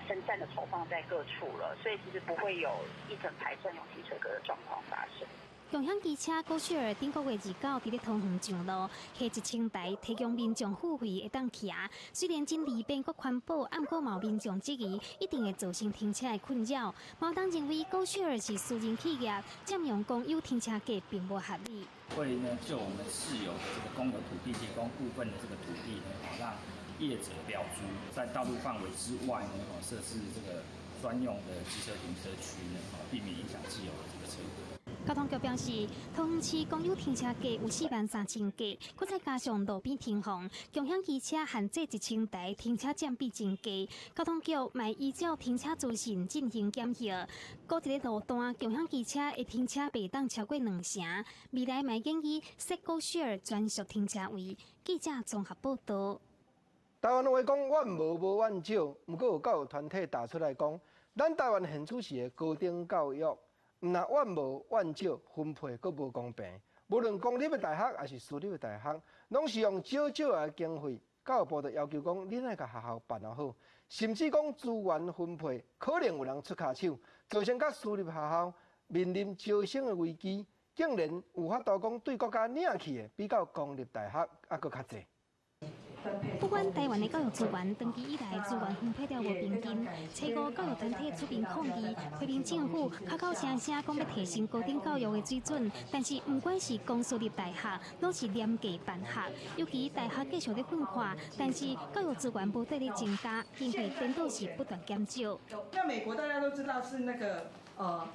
分散的投放在各處了，所以其實不會有一整排佔用機車格的狀況發生。共享機車 GoShare 頂個月29佇咧桃園上路，下1000台提供民眾付費會當騎。雖然真利便閣環保，毋過嘛有民眾質疑一定會造成停車的困擾。毛黨認為 GoShare 是私人企業，佔用公有停車格並無合理。會呢就我們市有的這個公有土地提供部分的這個土地呢，讓業者標租，在道路範圍之外呢，設置這個專用的機車停車區呢，避免影響既有的這個車格。交通局表示，桃園市公有停車格有4萬3千格，閣再加上路邊停放，共享機車限制1000台停車佔比真低。交通局嘛依照停車資訊進行檢核，估一个路段共享機車的停車袂當超過兩成。未來嘛建議設 GoShare 專屬停車位。記者綜合報道。台灣話講怨無無怨少，毋過有教育團體打出來講，咱台灣現處時的高等教育，毋但怨無怨少，分配閣無公平。無論公立的大學抑是私立的大學，攏是用少少的經費。教育部就要求講，恁愛共學校辦好，甚至講資源分配可能有人出跤手，造成佮私立學校面臨招生的危機，竟然有法度講對國家領去的，比較公立大學猶閣較濟。不管台灣的教育資源長期以來資源分配了無平均，初五教育團體出面抗議，批評政府口口聲聲講欲提升高等教育的水準，但是毋管是公私立大學，攏是廉價辦學，尤其大學繼續咧分化，但是教育資源無綴咧增加，經費顛倒是不斷減少。那美國大家都知道是那個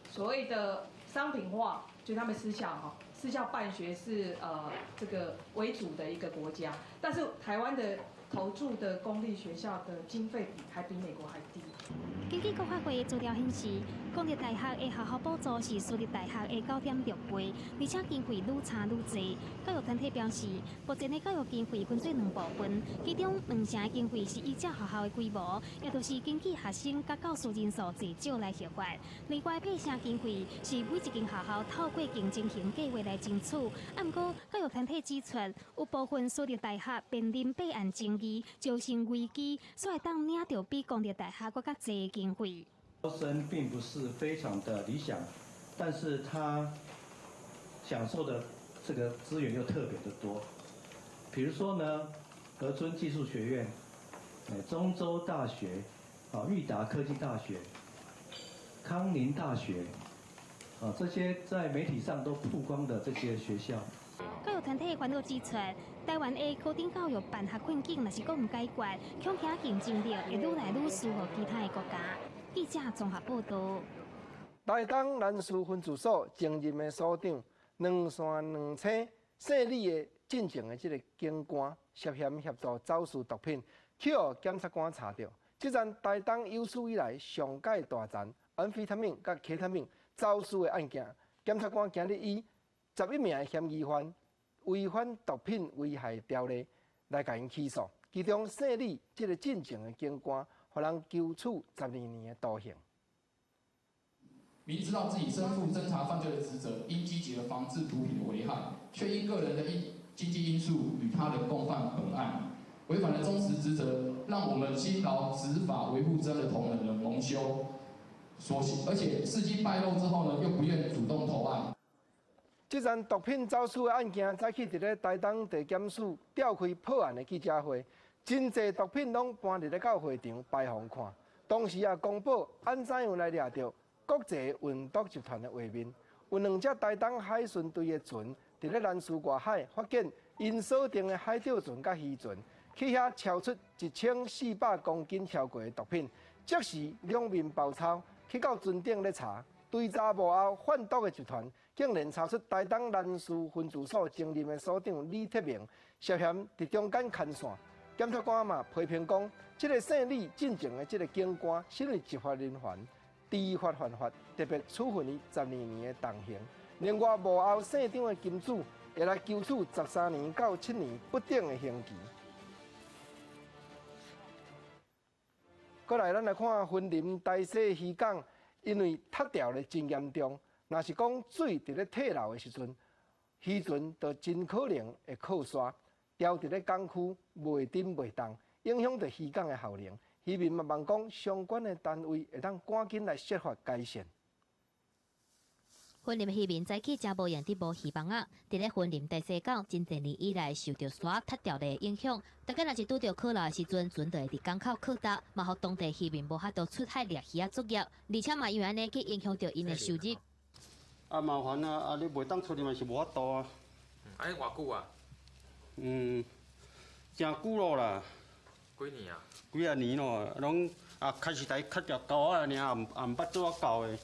所謂的商品化，就他們私校哈。私校辦學是這個為主的一個國家，但是台灣的投注的公立學校的經費比還比美國還低。根據國發會的資料顯示，公立大學的學校補助是私立大學的9.6倍，而且經費愈差愈濟。教育團體表示，目前的教育經費分做兩部分，其中兩成的經費是依照學校的規模，也就是根據學生佮教師人數濟少來核發。另外八成經費是每一間學校透過競爭型計劃來爭取。毋過教育團體指出，有部分私立大學面臨備案爭議，招生危機，所以當領著比公立大學閣較濟經費。招生並不是非常的理想，但是他享受的這個資源又特別的多。比如說呢，和春技術學院、中州大學、啊育達科技大學、康寧大學，啊這些在媒體上都曝光的這些學校。教育團體煩惱指出，台灣的高等教育辦學困境，若是閣毋解決，恐驚競爭力會愈來愈輸予其他的國家。記者綜合報道。台東蘭嶼分駐所前任的所長兩山兩星姓李的進前的這个警官涉嫌協助走私毒品，去予檢察官查著。這欉台東有史以來上蓋大欉安非他命佮 K 他命走私的案件，檢察官今日以11名的嫌疑犯違反毒品危害條例來共𪜶起訴，其中姓李這个進前的警官，予人求處12年的徒刑。明知道自己身負偵查犯罪的職責，應積極的防治毒品的危害，卻因個人的因經濟因素與他人共犯本案，違反了忠實職責，讓我們辛勞執法維護治安的同仁們蒙羞。所幸，而且事跡敗露之後呢，又不願主動投案。這欉毒品走私的案件，早起佇咧台東地檢署召開破案的記者會，真濟毒品攏搬入咧到會場擺予看。同時也公布按怎樣來掠著國際運毒集團的畫面。有兩隻台東海巡隊的船，佇咧蘭嶼外海發現𪜶鎖定的海釣船佮漁船，去遐超出1400公斤超過的毒品，即時兩面包抄，去到船頂咧查，追查幕後販毒的集團，竟然查出台東蘭嶼分駐所前任的所長李鐵明涉嫌佇中間牽線。檢察官嘛批評講，這个姓李進前的這个警官，身為執法人員，知法犯法，特別處分伊12年的重刑。另外幕後姓張的金主，會來求處13年到7年不等的刑期。過來，咱來看雲林台西漁港，因為塌掉咧真嚴重，若是講水佇咧退流的時陣，漁船就真可能會靠沙，牢佇咧港區袂振袂動，影響著漁港的效能。漁民嘛望講相關的單位會當趕緊來設法改善。雲林漁民早起誠無閒佇捕魚網仔，佇咧雲林大溪港，真濟年以來受著沙塌條例影響，逐擺若是拄著洘涝的時陣，船就會佇港口靠搭，嘛予當地漁民無法度出海獵魚仔作業，而且嘛因為按呢去影響著𪜶的收入。啊，麻煩啊！啊，你袂當出去嘛是無法度啊。啊，你偌久啊？嗯，誠久咯啦。幾年啊？幾仔年咯，攏啊開始來較條溝仔爾，也毋也毋捌做啊厚的。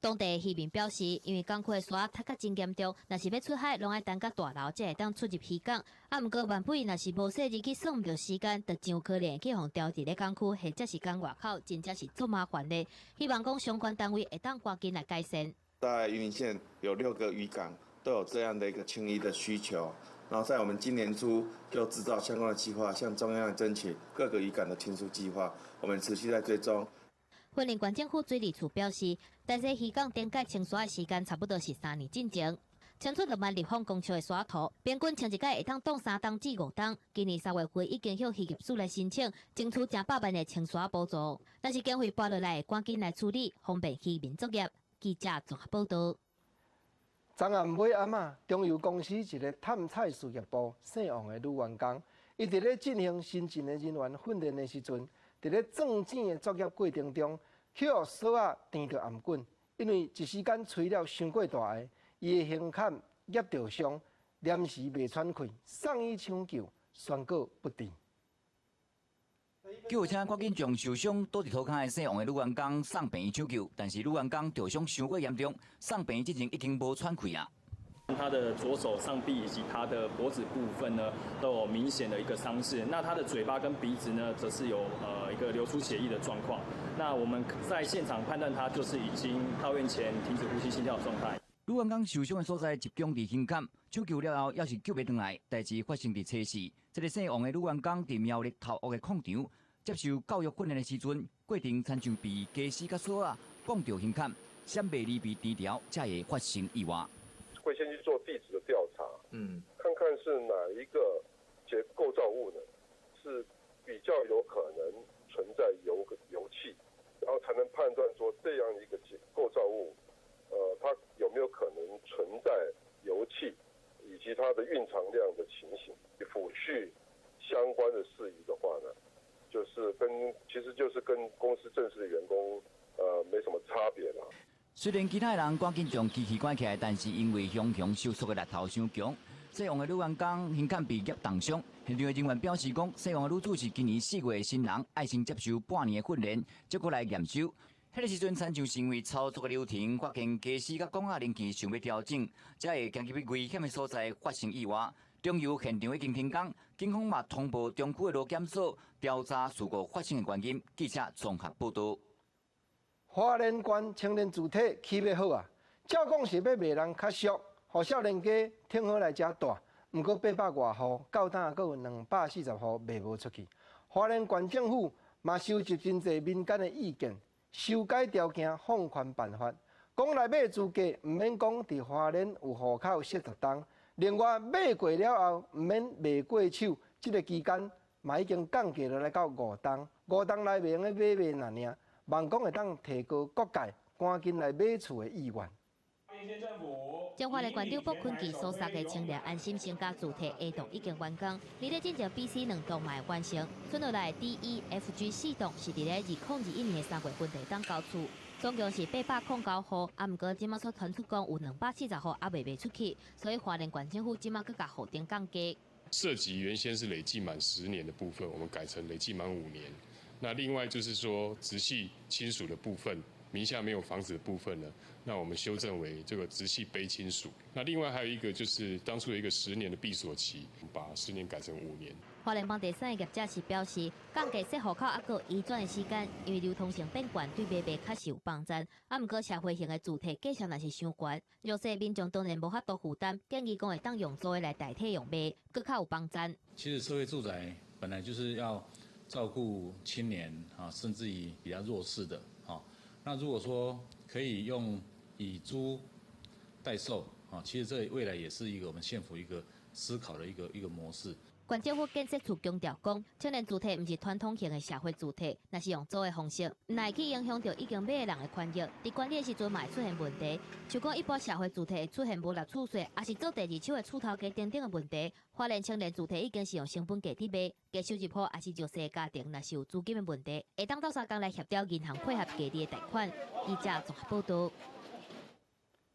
當地漁民表示，因為港區的沙塌甲真嚴重，若是欲出海，攏愛等甲大流才會當出入漁港。啊，毋過萬不若是無細入去算毋著時間，就真有可能去予牢佇咧港區，或者是港外口，真正是足麻煩的。希望講相關單位會當趕緊來改善。在雲林縣有六個漁港都有這樣的一個清淤的需求，然後在我們今年初就制造相關的計劃，向中央爭取各個漁港的清疏計劃，我們持續在追蹤。雲林縣政府水利處表示，大溪漁港頂擺清沙的時間差不多是3年進前，清出6萬立方公尺的沙土，平均清一擺會當擋3冬至5冬。今年3月份已經向漁業署來申請，爭取成百萬的清沙補助，但是經費撥落來，趕緊來處理，方便漁民作業。記者綜合報導。昨暗尾暗仔，中油公司一个探採事業部姓王的女員工，伊佇咧進行新進的人員訓練的時陣，佇咧鑽井的作業過程中，去予索仔纏著頷頸，因為一時間吹了傷過大个，伊的胸坎捏著傷，臨時袂喘氣，送醫搶救，宣告不治。救護車趕緊將受傷倒佇塗跤的姓王的女員工送病院搶救，但是女員工著傷傷過嚴重，送病院之前已經無喘氣啊。他的左手上臂以及他的脖子部分呢，都有明顯的一個傷勢。那他的嘴巴跟鼻子呢，則是有一個流出血液的狀況。那我們在現場判斷，他就是已經到院前停止呼吸心跳的狀態。女員工受傷的所在集中佇胸坎，搶救了後，猶是救袂轉來。代誌發生佇初四，這个姓王的女員工佇苗栗頭屋的礦場接受教育訓練的時陣，過程親像被家私佮索仔摃著胸坎，閃袂離被纏牢，才會發生意外。會先去做地質的調查，看看是哪一個結構造物呢，是比較有可能存在油氣，然後才能判斷說這樣一個結構造物，它有沒有可能存在油氣，以及它的蘊藏量的情形。撫恤相關的事宜的話呢，就是跟其實就是跟公司正式的員工，沒什麼差別啦。雖然其他人趕緊將機器關起來，但是因為熊熊收縮的力頭傷強，姓王的女員工胸坎被夾重傷。現場的人員表示講，姓王的女子是今年4月的新人，愛先接受半年的訓練，才閣來驗收。彼个時陣，親像是因為操作的流程發現家私佮管仔零件想欲調整，才會行入去危險的所在發生意外。中油現場已經停工，警方嘛通報中區的勞檢所調查事故發生的原因。記者綜合報導。花蓮縣青年住宅起欲好啊，照講是欲賣人較俗，予少年家挺好來遮蹛。毋過800外戶，到今閣有240戶賣無出去。花蓮縣政府嘛收集真濟民間的意見，修改條件，放寬辦法。講來買資格，毋免講佇花蓮有戶口設10冬。另外買過了後，毋免賣過手，這个期間嘛已經降低落來到5冬，5冬內袂用得買賣爾爾。望講會當提高各界趕緊來買厝的意願。彰化的縣長傅崐萁所殺的青年安心成家住宅 A 棟已經完工，而咧進前 B、C 兩棟嘛會完成。剩落來 D、E、F、G 四棟是佇咧2021年3月份就會當交厝，總共是809戶，啊，毋過這馬所傳出講有240戶猶未賣出去，所以花蓮縣政府這馬閣共戶頂降價。設籍原先是累計滿10年的部分，我們改成累計滿5年。那另外就是說，直系親屬的部分，名下沒有房子的部分呢，那我們修正為這個直系卑親屬。那另外還有一個就是當初有一個十年的閉鎖期，把十年改成5年。花蓮房地產的業者是表示，降價設戶口猶閣移轉的時間，因為流通性變懸，對買賣確實有幫助。啊，毋過社會型的住宅價錢若是傷懸，弱勢民眾當然無法度負擔，建議講會當用租的來代替用賣，閣較有幫助。其實社會住宅本來就是要照顧青年啊，甚至於比較弱勢的啊。那如果說可以用以租代售啊，其實這未來也是一個我們縣府一個思考的一個模式。縣政府建設處強調講，青年住宅毋是傳統型的社會住宅，若是用租的方式，毋會去影響著已經買的人的權益。佇管理的時陣嘛會出現問題，像講一般社會住宅會出現無納厝稅，抑是做第二手的厝頭家等等的問題。花蓮青年住宅已經是用成本價佇賣，低收入戶抑是弱勢家庭，若是有資金的問題，會當鬥相共來協調銀行配合低利的貸款。記者綜合報導。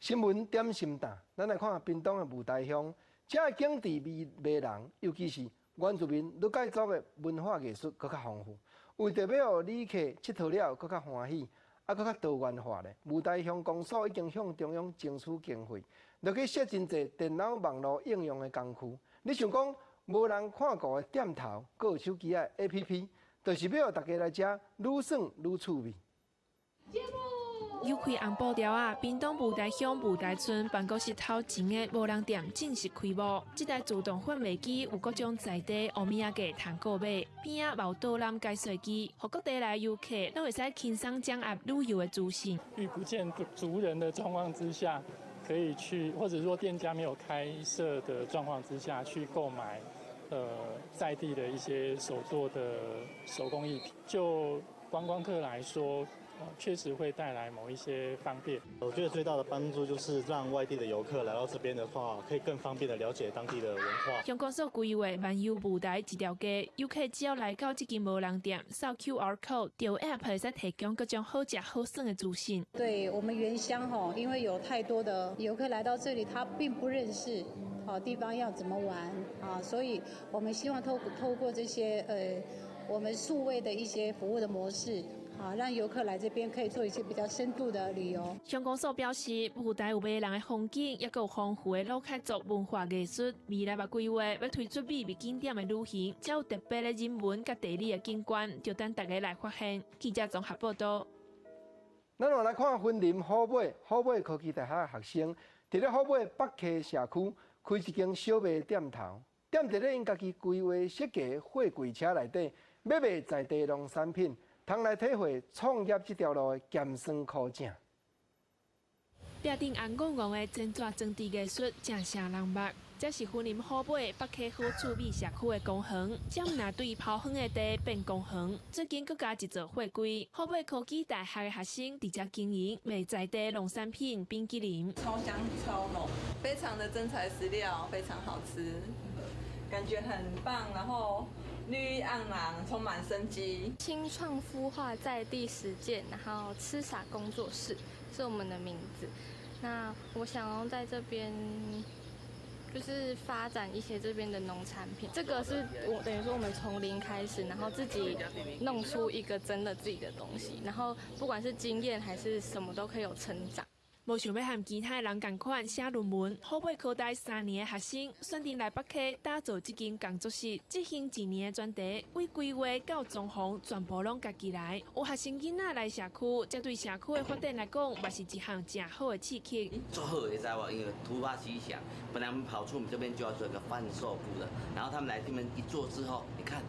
新聞點心擔，咱來看屏東的霧台鄉，這景緻迷迷人，尤其是原住民魯凱族的文化藝術閣較豐富。為著欲予旅客𨑨迌了閣較歡喜，啊，閣較多元化咧，霧台鄉公所已經向中央爭取經費，落去設真濟電腦網路應用的工具。你想講無人看過的店頭，閣有手機的 APP，就是欲予大家來遮愈耍愈趣味。游開紅布條仔，屏東霧台鄉霧台村辦公室頭前的無人店正式開幕。這台自動販賣機有各種在地烏米仔價通購買，邊仔嘛有導覽解說機，予各地來遊客攏會使輕鬆掌握旅遊的資訊。遇不見族人的狀況之下，可以去，或者說店家沒有開設的狀況之下去購買，在地的一些手作的手工藝品。就觀光客來說，確實會帶來某一些方便。我覺得最大的幫助就是讓外地的遊客來到這邊的話，可以更方便的了解當地的文化。鄉公所規劃漫遊霧台一條街，遊客只要來到這間無人店，掃 QR code，就有 App 會使提供各種好食好耍的資訊。對我們原鄉吼，因為有太多的遊客來到這裡，他並不認識好地方要怎麼玩啊，所以我們希望透過這些我們數位的一些服務的模式。好，讓遊客來這邊可以做一些比較深度的旅遊。鄉公所表示，霧台有迷人的風景，也有豐富的魯凱族文化藝術。未來嘛規劃欲推出美味景點的旅行，才有特別的人文佮地理的景觀，就等大家來發現。記者綜合報道。咱來看雲林虎尾虎尾科技大學的學生，佇咧虎尾北溪社區開一間小賣店頭，踮佇咧𪜶家己規劃設計貨櫃車內底，欲賣在地農產品。通來體會創業這條路的鹹酸苦汫。壁頂紅戇戇的煎紙裝置藝術，誠吸人目。這是雲林虎尾北溪好趣味社區的公園，這毋但對拋荒的地變公園，最近閣加一座貨櫃。虎尾科技大學的學生佇遮經營賣在地農產品冰淇淋，超香超濃，非常的真材實料，非常好吃，感覺很棒，然後綠意盎然，充滿生機。青創孵化在地實踐，然後吃傻工作室是我們的名字。那我想要在這邊就是發展一些這邊的農產品。這個是我等於說我們從零開始，然後自己弄出一個真的自己的東西，然後不管是經驗還是什麼都可以有成長。無想欲和其他人仝款寫論文，虎尾科大3年的學生選擇來北溪打造這間工作室，執行一年的專題，為規劃到裝潢，全部攏家己來。有學生囡仔來社區，這對社區的發展來講，嘛是一項誠好的刺激。做好你知無？因為突發奇想，本來我們跑出我們這邊就要做一個販售部的，然後他們來這邊一做之後，你看。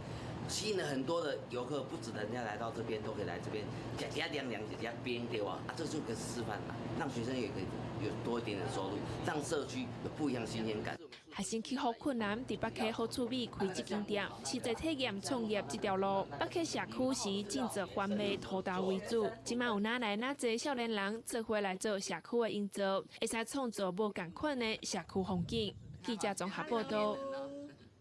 吸引了很多的遊客，不止人家來到這邊，都可以來這邊，食食涼涼，食食冰對吧？啊，這就個示範嘛，讓學生也可以有多一點的收入，讓社區有不一樣新鮮感。學生克服困難，佇北溪好趣味開這間店，實際體驗創業這條路。北溪社區是以種植番麥土豆為主，這馬有哪來哪濟少年人做伙來做社區的營造，會使創造無仝款的社區風景。記者綜合報道。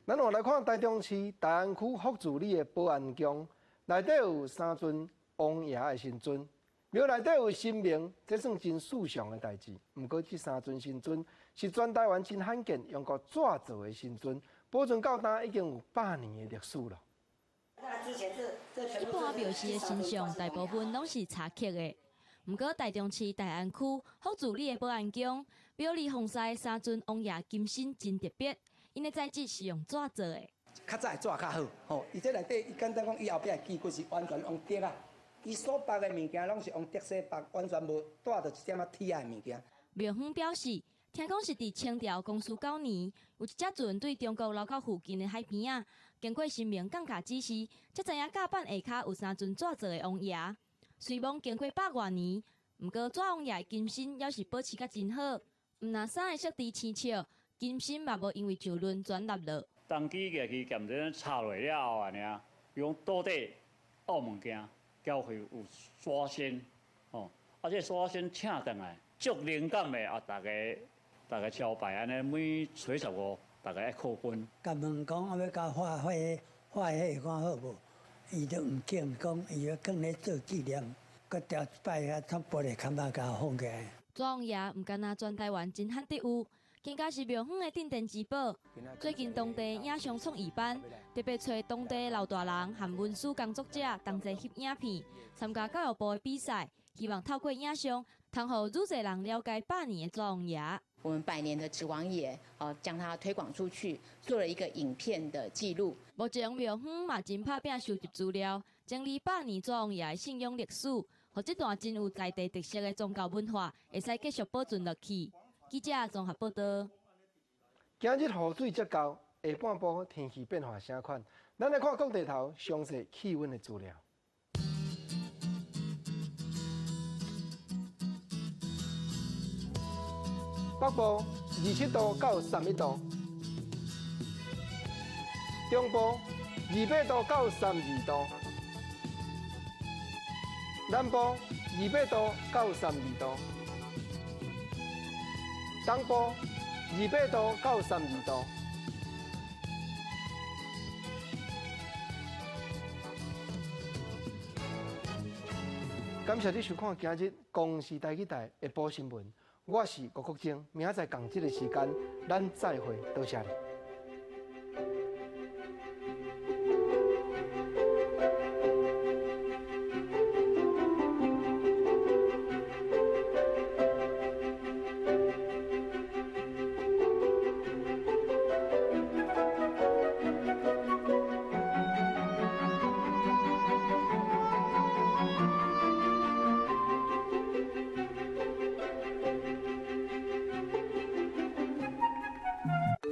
咱來看台中市大安區福住里的保安宮，內底有三尊王爺的神尊，廟內底有神明，這算真四常的代誌。毋過這三尊神尊是全台灣真罕見用過紙做的神尊，保存到今已經有100年的歷史了。一般廟宇的神像大部分攏是柴刻的，毋過台中市大安區福住里的保安宮，廟裡奉祀三尊王爺金身真特別。𪜶的材質是用紙做的，較早的紙較好，吼，伊這內底，伊簡單講，伊後壁的機骨是完全用竹仔，伊所縛的物件攏是用竹絲縛，完全無帶著一點仔鐵仔的物件。廟方表示，聽講是佇清朝光緒九年，有一隻船對中國流到附近的海邊仔，經過神明降下指示，才知影甲板下跤有三尊紙做的王爺。雖罔經過百外年，毋過紙王爺的金身猶是保持甲真好，毋但衫的色澤青笑。金身嘛無因為上輪全落落。当机过去检查查落了后啊，尔，伊讲到底挖物件，交会有祖先，吼，啊，这祖先请转来，足灵感的啊，大家大家朝拜按呢，每初十五，大家爱叩分。共问讲啊，欲共画画画彼看好无？伊都毋肯讲，伊欲囥咧做纪念，閣調一擺遐從玻璃坎仔共放起來。紙王爺毋干焦全台灣真罕得有，更加是廟方的鎮店之寶。最近當地影像創意班特別揣當地老大人和文史工作者同齊翕影片，參加教育部的比賽，希望透過影像，通予愈濟人了解百年的紙王爺。我們百年的紙王爺，哦，將它推廣出去，做了一個影片的記錄。目前廟方嘛真拍拚收集資料，整理百年紙王爺的信仰歷史，予這段真有在地特色的宗教文化，會使繼續保存落去。記者綜合報道。今日雨水才夠，下半晡天氣變化啥款？咱來看各地頭詳細氣溫的資料。北部27度到31度，中部28度到32度，南部28度到32度，東部28度到32度。感謝你收看今日公視台語台下晡新聞。我是吳國楨，明仔載仝這个時間，咱再會，多謝你。